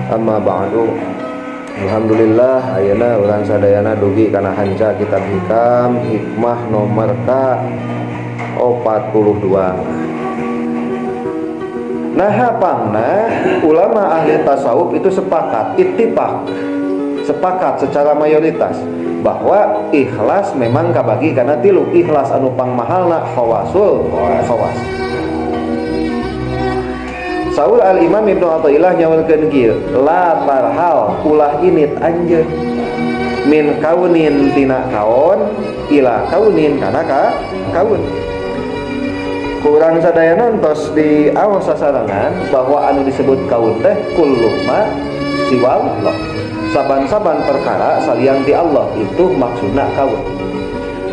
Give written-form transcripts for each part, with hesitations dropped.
Amma ba'du. Alhamdulillah, ayeuna urang sadayana dugi kana hanca kitab Hikam, hikmah nomor ka 42. Nah, pangna ulama ahli tasawuf itu sepakat, ittifaq, sepakat secara mayoritas bahwa ikhlas memang kabagi kana tilu. Ikhlas anu pangmahalna khawasul khawas. Saur Al Imam Ibnu Athaillah nyaurkeun kieu, la tarhal, ulah init anjeun, min kaunin, tina kaon, ila kaunin, kana ka kaun. Ku urang sadayana tos di awas sasarengan bahwa anu disebut kaun teh kullu ma siwallah, saban-saban perkara salian ti Allah itu maksudna kaun.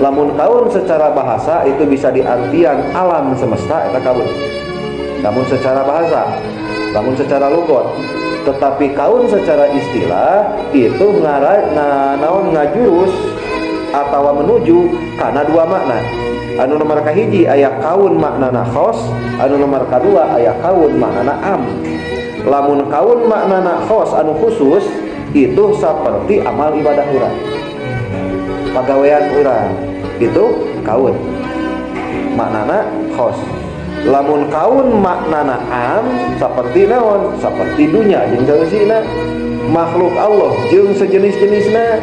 Lamun kaun secara bahasa itu bisa diartian alam semesta, eta kaun namun secara bahasa, lamun secara lugot. Tetapi kaun secara istilah itu ngara na, naon, ngajurus atau menuju karena dua makna. Anu nomor kahiji aya kaun maknana khos, anu nomor kadua aya kaun maknana am. Lamun kaun maknana khos, anu khusus, itu seperti amal ibadah urang, pagawean urang, itu kaun maknana khos. Lamun kaun maknana am, seperti naon? Seperti dunia jeung saeusina, makhluk Allah jeung sejenis-jenisna,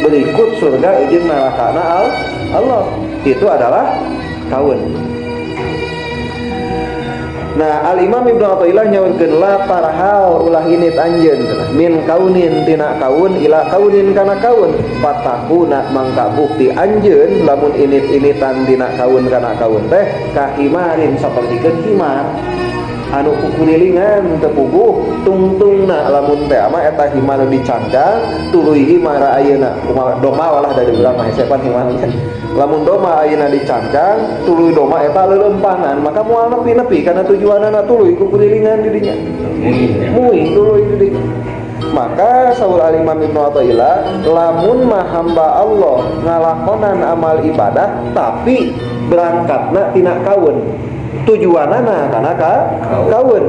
berikut surga jeung nerakana Allah, itu adalah kaun. Nah, Al Imam Ibnu Athaillah nyaurkeun, la tarhal, ulah init anjeun, min kaunin, tina kaun, ila kaunin, kana kaun, fatakuna, mangka bukti anjeun lamun init-initan tina kaun kana kaun teh kahimarin, sapertikeun himar anu kukurilingan teu puguh tungtungna. Lamun teh ama eta himar dicangcang, tuluy himar ayeuna, kumaha doma walah, dari urang mah hesepan himar. Lamun doma ayeuna dicangcang, tuluy doma eta leuleumpangan, maka moal nepi-nepi kana tujuanana, tuluy kukurilingan di dinya, mui tuluy di dinya. Maka saur Al Imam Ibnu Athaillah, lamun mah hamba Allah ngalakonan amal ibadah tapi berangkatna tina kaun, tujuanana kana ka kaun,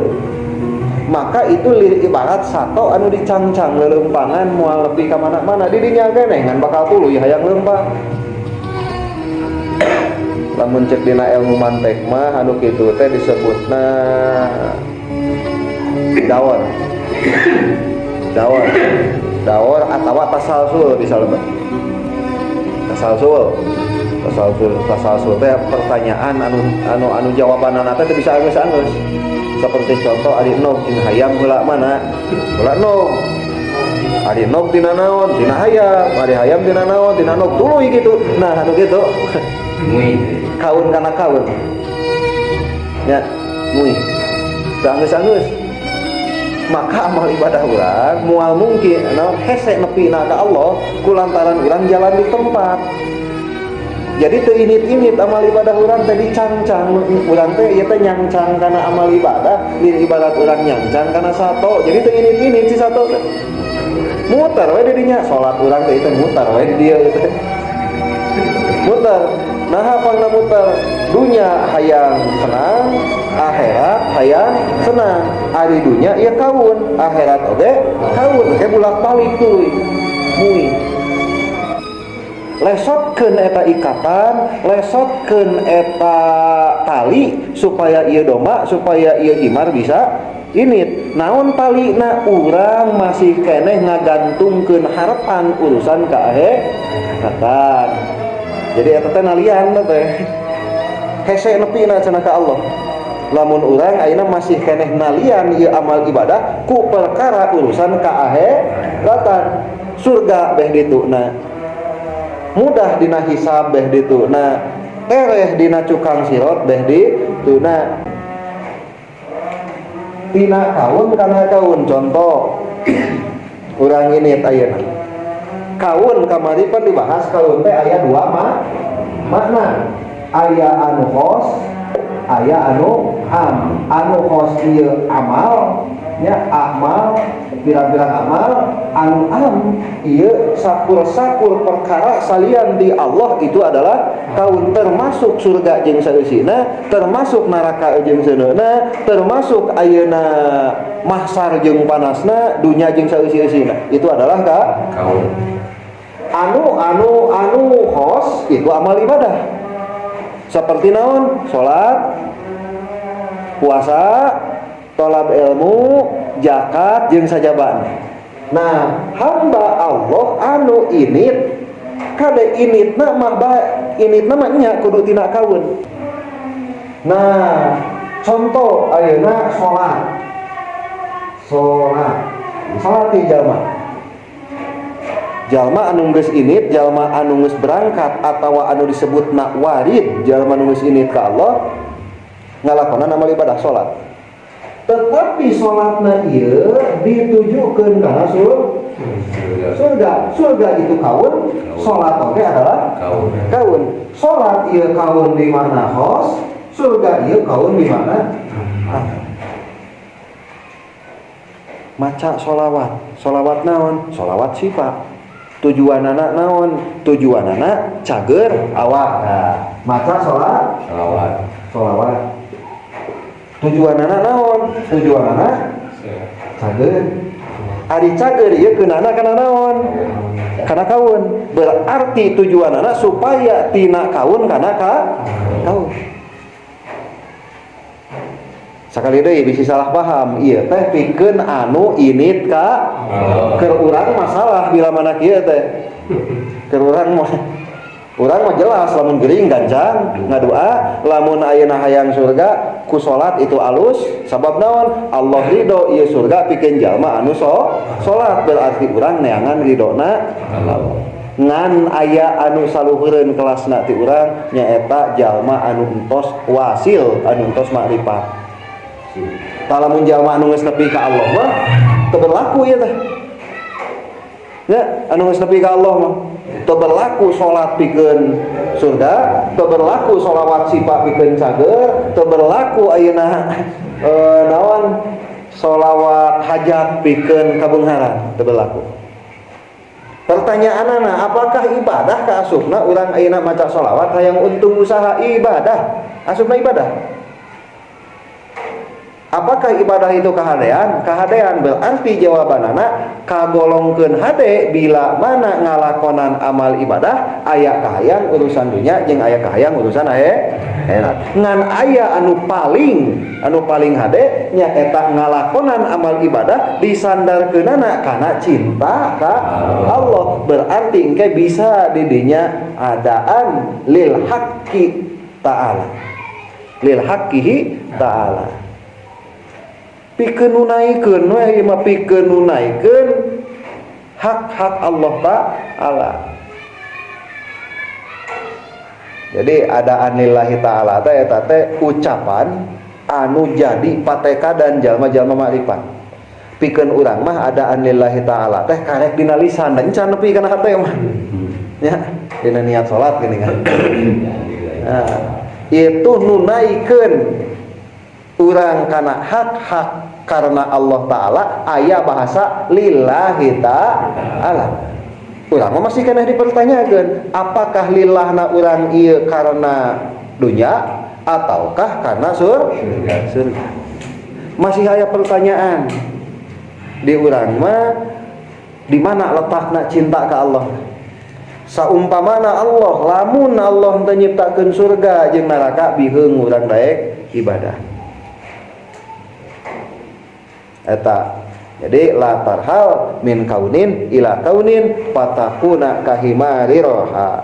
maka itu ibarat sato anu dicangcang leuleumpangan, moal nepi ka mana-mana. Di dinya keneh ngan bakal tuluy hayang leumpang. Lamun cek dina ilmu mantek mah, anu kitu teh disebutna dawar, dawar, dawar atawa tasalsul. Bisa lebet tasalsul. Tasalsul, tasalsul teh pertanyaan anu anu anu jawabanana teh teu bisa anggeus-anggeus. Seperti contoh, ari endog jeung hayam heula mana? Heula endog. Ari endog tina naon? Tina hayam. Ari hayam tina naon? Tina endog. Tuluy gitu. Nah, anu gitu kaun kana kaun ya, mui teu anggeus-anggeus. Maka amal ibadah urang moal mungkin naon, hese nepi na ka Allah kulantaran urang jalan di tempat. Jadi teu init-init amal ibadah urang teh, dicangcang urang teh ieu teh nyangcang kana amal ibadah, ieu ibarat urang nyangcang kana sato. Jadi teu init-init si sato teh, muter we di dinya. Salat urang teh itu muter we di dieu, ieu teh muter. Nah, apa muter? Dunya hayang senang, akhirat hayang senang. Ari dunya ieu kaun, akhirat oge kaun, kayak bolak-balik tuluy mui. Lesotkeun eta ikatan, lesotkeun eta tali supaya ieu doma, supaya ieu himar bisa init. Naon talina? Urang masih keneh ngagantungkeun harapan urusan kaahiratan. Jadi eta teh nalian teh hese nepina cenah ka Allah lamun urang ayeuna masih keneh nalian ieu amal ibadah ku perkara urusan kaahiratan. Surga beh dituna, mudah dina hisab beh dituna, tereh dina cukang sirot beh dituna. Tina kaun kana kaun, contoh urang ini ayeuna kaun, kamari pan dibahas kaun teh aya dua makna, aya anu khos, aya anu am. Anu khos ieu amal. Ya, amal pirang-pirang amal anu am ieu sakur-sakur perkara salian di Allah itu adalah kaun, termasuk surga jeung saeusina, termasuk neraka jeung seuneuna, termasuk ayeuna mahsar jeung panasna, dunya jeung saeusi-eusina. Itu adalah ka kaun. Anu anu anu khos itu amal ibadah. Seperti naon? Salat, puasa, tolab ilmu, zakat jeung sajabana. Nah, hamba Allah anu init kade initna mah ba, initna mah nya kudu tina kaun. Nah, contoh ayeuna salat. Salat. Salat ti jalma. Jalma anu geus init, jalma anu geus berangkat atawa anu disebutna warid, jalma anu geus init ka Allah ngalakonan amal ibadah salat. Tetapi salatna ieu ditujukeun kana Surga. Surga. Surga itu kaun, salat oge adalah Kaun. Kaun. Salat ieu kaun di mana khos, surga ieu kaun di mana am. Maca solawat, solawat naon? Solawat sifat. Tujuanana naon? Tujuanana cager awak. Nah, maca sholat, Salawat. Solawat. Tujuanana naon? Tujuanana cager. Ari cager ieu keunana kana naon? Kana kaun. Berarti tujuanana supaya tina kaun kana ka kaun. Sakali deui bisi salah paham, ieu teh pikeun anu init ka keur urang masalah bila mana kieu teh. Keur urang mah jelas lamun gering gancang ngadua, lamun ayeuna hayang surga ku salat itu alus, sabab naon? Allah ridho ieu surga pikeun jalma anu salat, berarti urang neangan ridona Allah. Ngan aya anu saluhureun kelasna ti urang nyaeta jalma anu entos wasil, anu entos makrifat. Tah, lamun jalma anu geus nepi ka Allah mah teu berlaku ieu teh. Ya, anu geus nepi ka Allah mah teu berlaku salat pikeun surga, teu berlaku sholawat sifat pikeun cager, teu berlaku ayeuna naon sholawat hajat pikeun kabeungharan, teu berlaku. Pertanyaanana, apakah ibadah ka asupna urang ayeuna maca sholawat hayang untung usaha ibadah? Asupna ibadah. Apakah ibadah itu kahadean? Kahadean berarti jawabanana kagolongkeun hade bila mana ngalakonan amal ibadah aya kahayang urusan dunia jeung aya kahayang urusan akhirat. Ngan aya anu paling hade nyaeta ngalakonan amal ibadah disandarkeunana kana cinta ka Allah. Berarti engke bisa didinya adaan lil haqqi ta'ala. Lil haqqihi ta'ala. Pikeun nu naikeun we ieu mah, pikeun nu naikeun hak-hak Allah ta'ala. Jadi adaan lillahi ta'ala teh eta teh ucapan anu jadi patekadan jalma-jalma makrifat. Pikeun urang mah adaan lillahi ta'ala teh karek dina lisan dan can nepi kana hate mah. Ya, dina niat salat gini kan. Nah, itu nu naikeun urang kana hak-hak karena Allah Ta'ala aya bahasa lillahi ta'ala. Urang mah masih kena dipertanyakan apakah lillahna urang ieu karena dunia ataukah karena surga. Masih aya pertanyaan di urang mah, di mana letakna cinta ke Allah? Saumpamana Allah, lamun Allah teu nyiptakeun surga jeung neraka, biheung urang daek ibadah eta. Jadi la tarhal min kaunin ila kaunin fatakuna kahimari roha.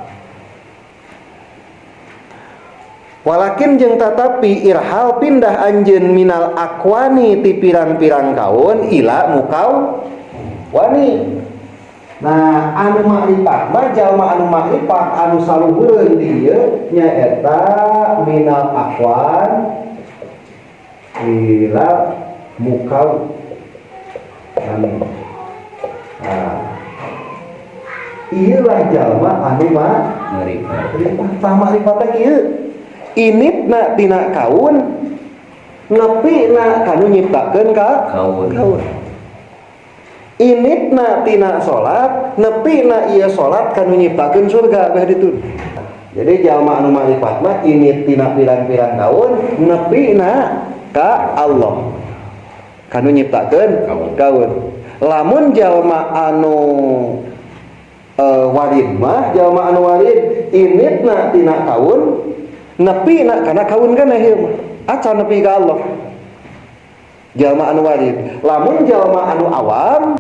Walakin jeung tatapi irhal pindah anjeun minal akwani ti pirang-pirang kaun ila mukau wani. Nah, anu makrifat mah jalma anu makrifat anu saluhureun di ieu nyaeta minal akwan ila mukau. Nah, iyalah jalma anu mah Makrifat. Tah, makrifat teh kieu. Initna tina kaun Nepina kanu nyiptakeun ka Kaun. Kaun. Initna tina salat, nepina ieu salat kanu nyiptakeun surga beh ditu. Jadi jalma anu marifat mah init tina pirang-pirang kaun, nepina ka Allah. Kanu nyiptakeun Kaun. Kaun. Lamun jalma anu warid mah, jalma anu warid initna tina kaun, nepina kana kaun kana ieu mah. Acan nepi ka Allah. Jalma anu warid. Lamun jalma anu awam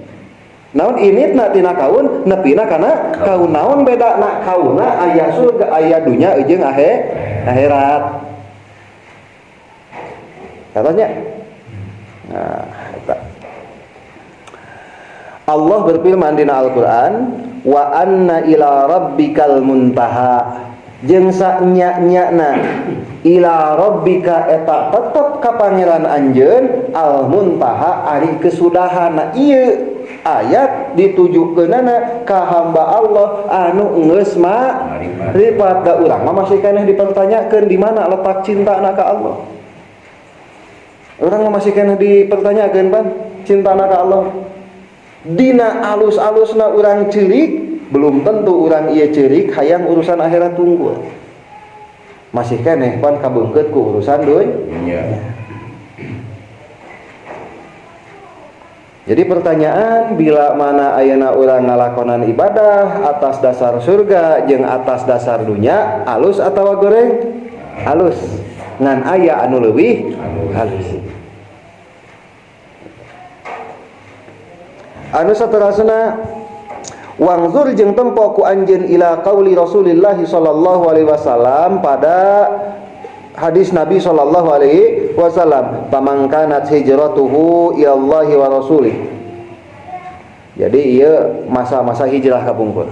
naon initna tina kaun, nepina kana kaun. Naon bedana kauna aya surga aya dunya jeung akhirat. Katanya. Nah, eta. Allah berfirman dina Al-Qur'an, wa anna ila rabbikal muntaha. Jeung sanya-nyana ila rabbika eta tetep ka pangeran anjeun al muntaha ari kesudahanna. Ieu ayat ditujukeunana ka hamba Allah anu geus makrifat. Da urang mah masih keneh dipertanyakeun di mana letak cintana ka Allah. Urang mah masih keneh dipertanyakeun pan cintana ka Allah. Dina alus-alusna urang ceurik, belum tentu urang ieu ceurik hayang urusan akhirat tunggul. Masih keneh pan kabeungkeut ku urusan dunya. Jadi pertanyaan bila mana ayeuna urang ngalakonan ibadah atas dasar surga jeung atas dasar dunya, alus atawa goreng? Alus. Ngan aya anu leuwih halus. Anu saterasna wangzur jeung tempo ku anjeun ila qauli Rasulillah sallallahu alaihi wasallam pada hadis Nabi sallallahu alaihi wasallam, pamangkanat hijratuhu ilallahi wa rasulih. Jadi ieu masa-masa hijrah kapungkur.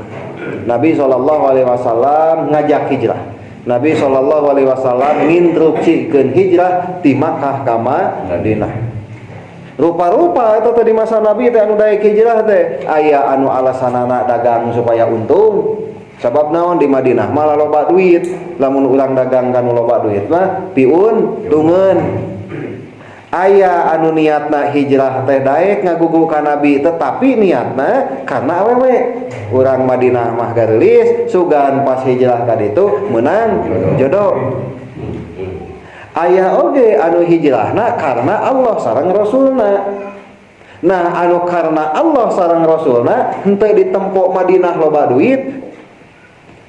Nabi sallallahu alaihi wasallam ngajak hijrah. Nabi sallallahu alaihi wasallam nginstruksikeun hijrah ti Makkah ka Madinah. Rupa-rupa eta teh di masa Nabi teh anu daek hijrah teh aya anu alasanana dagang supaya untung. Sabab naon di Madinah malah loba duit. Lamun urang dagang kanu loba duit mah piun tungeun. Aya anu niatna hijrah teh daek ngagugu ka Nabi tetapi niatna karena awewe. Urang Madinah mah gareulis sugan pas hijrah ka ditu meunang jodoh. Aya oge anu hijrahna karena Allah sareng Rasulna. Nah anu karena Allah sareng Rasulna henteu ditempo Madinah loba duit,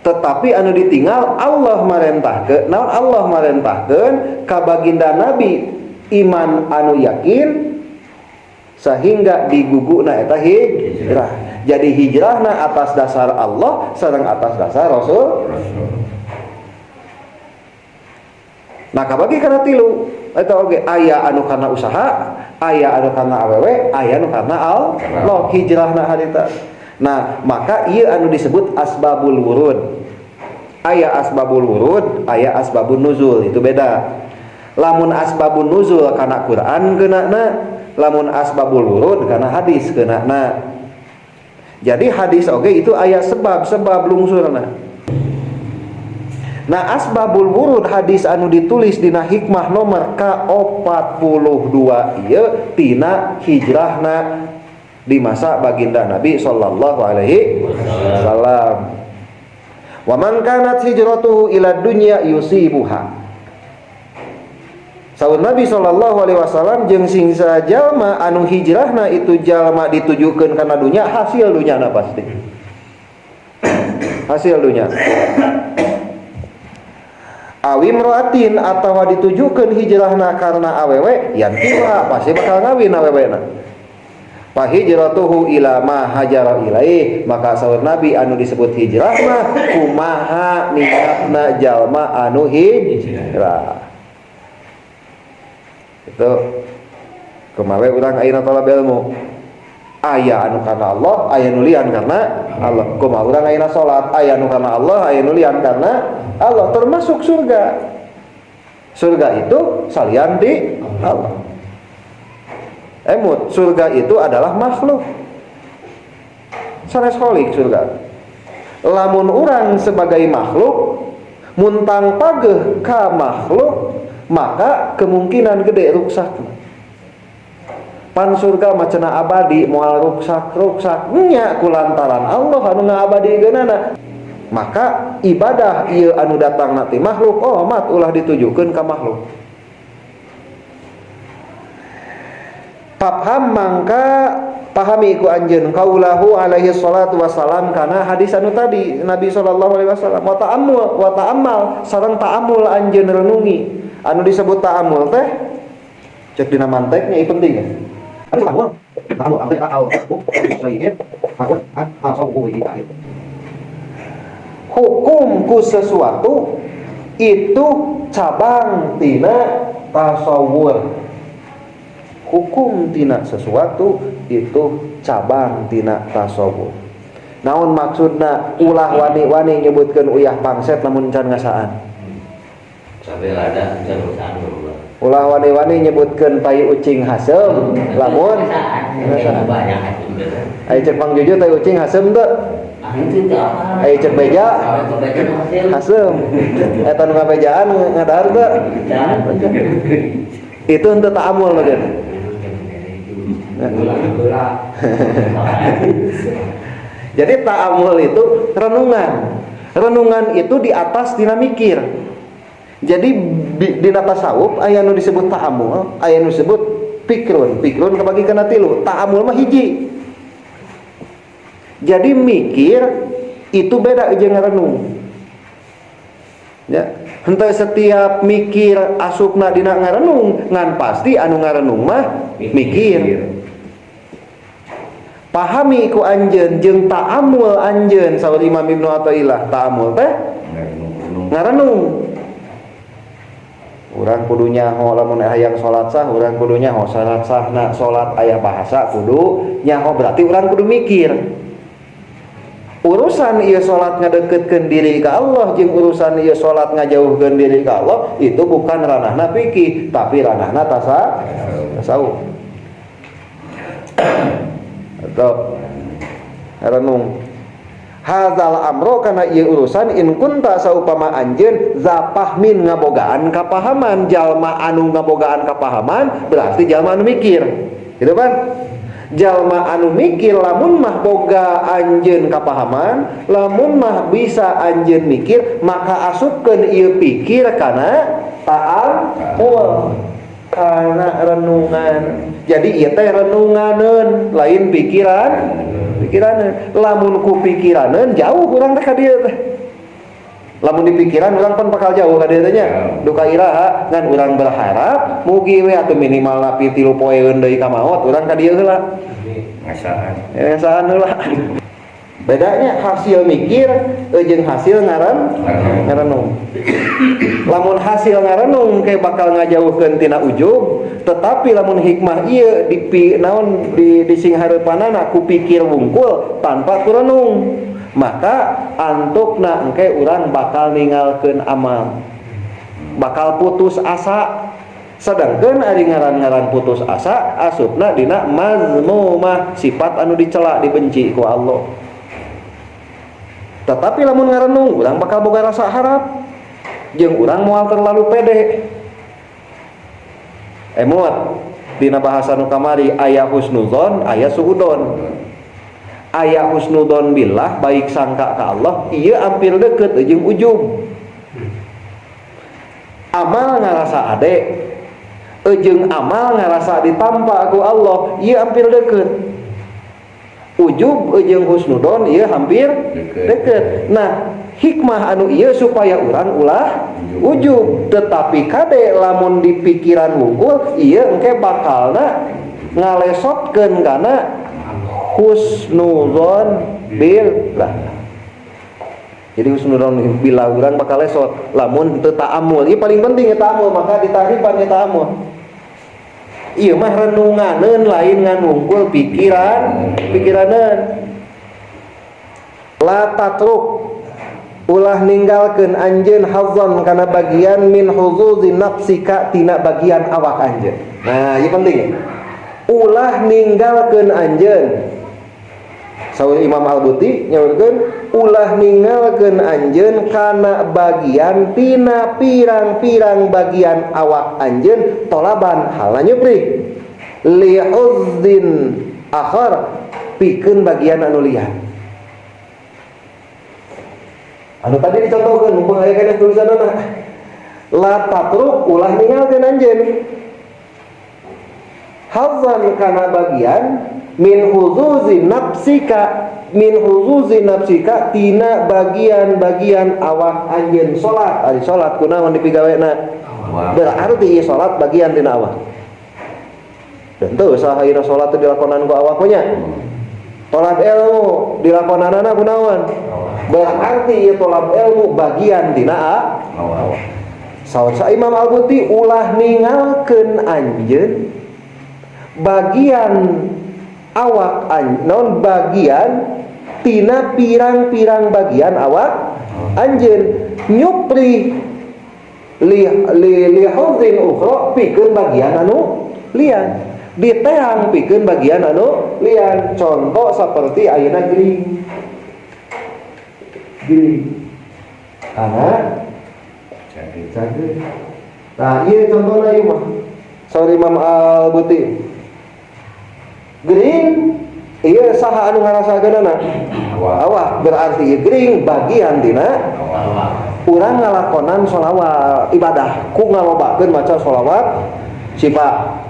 tetapi anu ditinggal Allah marentahkeun. Naon Allah marentahkeun ka baginda Nabi iman anu yakin sehingga diguguna eta hijrah. Jadi hijrahna atas dasar Allah sareng atas dasar Rasul. Nah kabagi kana tilu eta oge aya anu karena usaha, aya anu karena awewe, aya anu karena Allah hijrahna harita. Nah maka ieu anu disebut asbabul wurud. Aya asbabul wurud, aya asbabun nuzul, itu beda. Lamun asbabun nuzul kana Quran keunana, lamun asbabul wurud kana hadis keunana. Jadi hadis oge itu aya sebab-sebab lungsurna. Nah asbabul wurud hadis anu ditulis dina hikmah nomor ka-42 ieu tina hijrahna di masa baginda Nabi sallallahu alaihi wasallam. Wa man kanat hijratuhu ila dunya yusibuha. Saur Nabi sallallahu alaihi wasallam jeung sing sajalma anu hijrahna itu jalma ditujukeun kana dunya, hasil dunyana pasti. Hasil dunya. Awimroatin atawa ditujukeun hijrahna karena awewe yantiha pasti bakal ngawin awewena. Fa hijratuhu ila ma hajara ilaih, maka saur Nabi anu disebut hijrah mah kumaha niatna jalma anu hijrah. Itu kumaha urang ayeuna talab ilmu. Aya anu karena Allah, aya nu lian karena Allah. Kumaha urang ayeuna salat, aya anu karena Allah, aya nu lian karena Allah, termasuk surga. Surga itu salian di Allah. Emut, surga itu adalah makhluk. Sanes kholik surga. Lamun urang sebagai makhluk muntang pageuh ka makhluk, Maka kemungkinan gede ruksak. Pan surga mah cenah abadi, moal ruksak-ruksak nya, kulantaran Allah anu ngabadikeunana. Maka ibadah ieu anu datang ti makhluk, oh mat ulah ditujukeun ka makhluk. Paham mangka pahami ku anjeun kaulahu alaihi salatu wassalam kana hadis anu tadi Nabi sallallahu alaihi wasallam, wa ta'ammul wa ta'ammal sareng ta'ammul anjeun renungi. Anu disebut ta'ammul teh cek dina manteknya ieu penting ya. Hukum ku sesuatu itu cabang tina tasawur. Hukum tina sesuatu itu cabang tina tasawur. Naon maksudna ulah wani-wani nyebutkeun uyah pangset lamun can ngasaan. Cabe lada can ngasaan. Ulah wani-wani nyebutkeun tai ucing haseum lamun ngasaan. Ai cek Mang Juju tai ucing haseum teu? Ai cek beja haseum. Eta nu ngabejaan ngadahar teu? Itu henteu ta'amul mah. Jadi ta'amul itu renungan. Renungan itu di atas dina mikir. Jadi dina tasawuf aya nu disebut ta'amul, aya nu disebut pikrun. Pikrun kabagi kana tilu, ta'amul mah hiji. Jadi mikir itu beda jeung ngarenung. Ya, henteu setiap mikir asupna dina ngarenung, ngan pasti anu ngarenung mah mikir. Pahami ku anjeun jeung ta'amul anjeun saur Imam Ibnu Athaillah, ta'amul teh ngarenung. Urang kudu nyaho lamun hayang salat sah, urang kudu nyaho salat sahna salat aya bahasa kudu nyaho, berarti urang kudu mikir. Urusan ieu salat ngadeukeutkeun diri ka Allah jeung urusan ieu salat ngajauhkeun diri ka Allah itu bukan ranahna fikih, tapi ranahna tasawuf. Atau renung. Hadzal amro kana ieu urusan in kunta saupama anjeun zapahmin ngabogaan kapahaman, jalma anu ngabogaan kapahaman berarti jalma anu mikir. Gitu kan? Jalma anu mikir lamun mah boga anjeun kapahaman, lamun mah bisa anjeun mikir, maka asupkeun ieu pikir kana ta'ammul, kana renungan. Jadi ieu teh renunganeun, lain pikiran. Pikiraneun. Lamun ku pikiraneun jauh urang teh ka dieu teh. Lamun di pikiran urang pan bakal jauh ka dieu teh nya. Duka iraha ngan urang berharap mugi we atuh minimal napi 3 poeun deui ka maot urang ka dieu heula. Ngasaan. Ngasaan heula. Bedanya hasil mikir jeung hasil ngarenung. Lamun hasil ngarenung kayak bakal ngajauhkeun tina ujub, tetapi lamun hikmah ieu di naon di sing hareupanana ku pikir wungkul tanpa kurenung, maka antukna engke urang bakal ninggalkeun amal, bakal putus asa. Sedangkan ari ngaran-ngaran putus asa asupna dina mazmumah, sifat anu dicela dibenci ku Allah. Tetapi lamun ngarenung urang bakal boga rasa harap jeung urang moal terlalu pede. Emot dina bahasa nu kamari aya husnuzon, aya suudon. Aya husnudon billah baik sangka ka Allah, ieu hampir deket jeung ujub. Amal ngarasa ade jeung amal ngarasa ditampa ku Allah, ieu hampir deket. Ujub jeung husnudon ieu hampir deket. Nah, hikmah anu ieu supaya urang ulah ujub, tetapi kade lamun di pikiran wungkul ieu engke bakalna ngalesotkeun kana husnuzon billah. Jadi husnuzon billah urang bakal lesot lamun teu ta'amul. Ieu paling penting ya ta'amul, maka ditaripan ya ta'amul. Ieu mah renunganeun lain ngan wungkul pikiran, pikiraneun. La tatruk ulah ninggalkeun anjeun hazzan kana bagian min huzuzi nafsika tina bagian awak anjeun. Nah, ieu penting. Ulah ninggalkeun anjeun Saur Imam Al-Buti nyaurkeun ulah ninggalkeun anjeun kana bagian tina pirang-pirang bagian awak anjeun tolaban halna nyupri li huzzin akhar pikeun bagian anu lian. Anu tadi dicontohkeun mumpung aya keneh tulisanna la tatruk ulah ninggalkeun anjeun hazzan kana bagian min huzuzi nafsika tina bagian-bagian awak anjeun salat. Ari salat kunaon dipigawena? Berarti ieu salat bagian tina awak. Dan teu saha ayeuna salat teh dilakonan ku awak nya. Tolab ilmu dilakonanana kunaon? Berarti ieu tolab ilmu bagian tina awak. Saur sa Imam Al-Buti ulah ninggalkeun anjeun bagian awak non bagian tina pirang-pirang bagian awak anjeun nyupri li li li huzin ukhra pikeun bagian anu lian, diteang pikeun bagian anu lian. Contoh seperti ayeuna gering gering karena cager. Nah ieu contohna ieu mah saur Imam Al-Buti gering iya saha anu ngarasakeunana awak, berarti ieu gering bagian tina urang ngalakonan sholawat ibadah ku ngalobakeun maca sholawat sifat.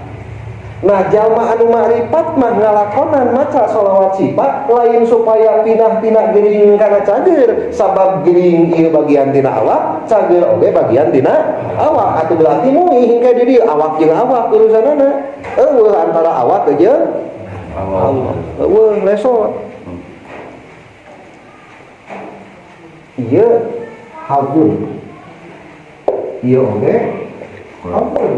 Nah jalma anu makrifat mah ngalakonan maca sholawat sifat lain supaya pindah tina gering kana cager, sabab gering ieu bagian tina awak, cager oge bagian tina awak. Atuh berarti muih hingga di dieu awak jeung awak urusanana eueuh antara awak jeung Allah. Eueuh lesot. Ieu hazun. Ieu oge hazun.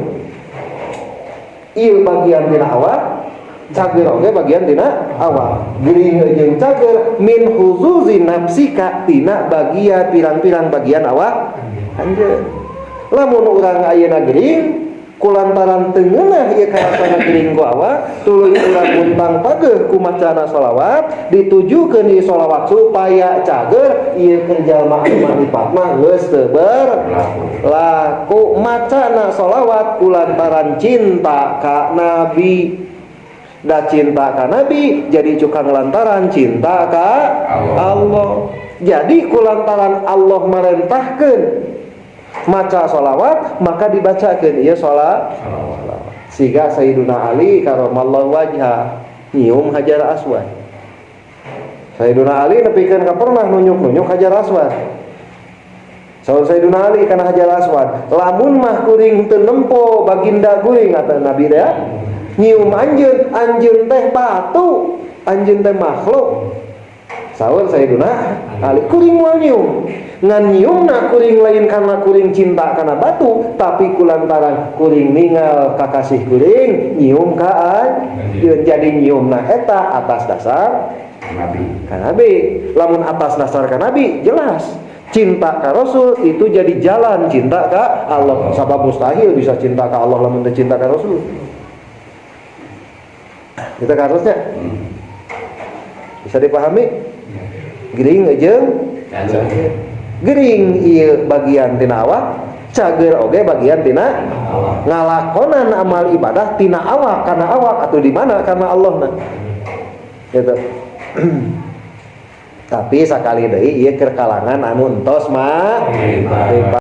Ieu bagian tina awak, cager oge bagian tina awak. Gering jeung cager min huzuzi nafsika tina bagian pirang-pirang bagian awak anjeun. Lamun urang ayeuna gering kulantaran teu ngeunah ieu karasana gering ku awak, tuluy urang muntang pageuh ku macana sholawat, ditujukeun ieu sholawat supaya cager ieu keur jalma anu makrifat mah geus teu berlaku. Macana sholawat kulantaran cinta ka Nabi, da cinta ka Nabi jadi cukang lantaran cinta ka Allah. Jadi kulantaran Allah merentahkeun maca sholawat maka dibacakeun ieu sholawat. Siga Sayyiduna Ali karamallahu wajha nyium Hajar Aswad. Sayyiduna Ali nepikeun ka pernah nunjuk-nunjuk Hajar Aswad. Saur Sayyiduna Ali kana Hajar Aswad, lamun mah kuring teu nempo baginda kuring atau Nabi teh nyium anjeun, anjeun teh batu, anjeun teh makhluk. Saur Sayyiduna Ali kuring moal nyium. Ngan nyiumna kuring lain karena kuring cinta kana batu, tapi kulantaran kuring ningal kakasih kuring nyium ka anjeun. Jadi nyiumna eta atas dasar Nabi. Ka Nabi. Lamun atas dasar ka Nabi jelas cinta ka Rasul itu jadi jalan cinta ka Allah. Sabab mustahil bisa cinta ka Allah lamun teu cinta ka Rasul. Kita harusnya bisa dipahami. Gering jeung gering ieu bagian tina awak, cager oge bagian tina ngalakonan amal ibadah tina awak karena awak atau di mana karena Allah nah. Gitu. Tapi sakali deui ieu keur kalangan anu entos mah.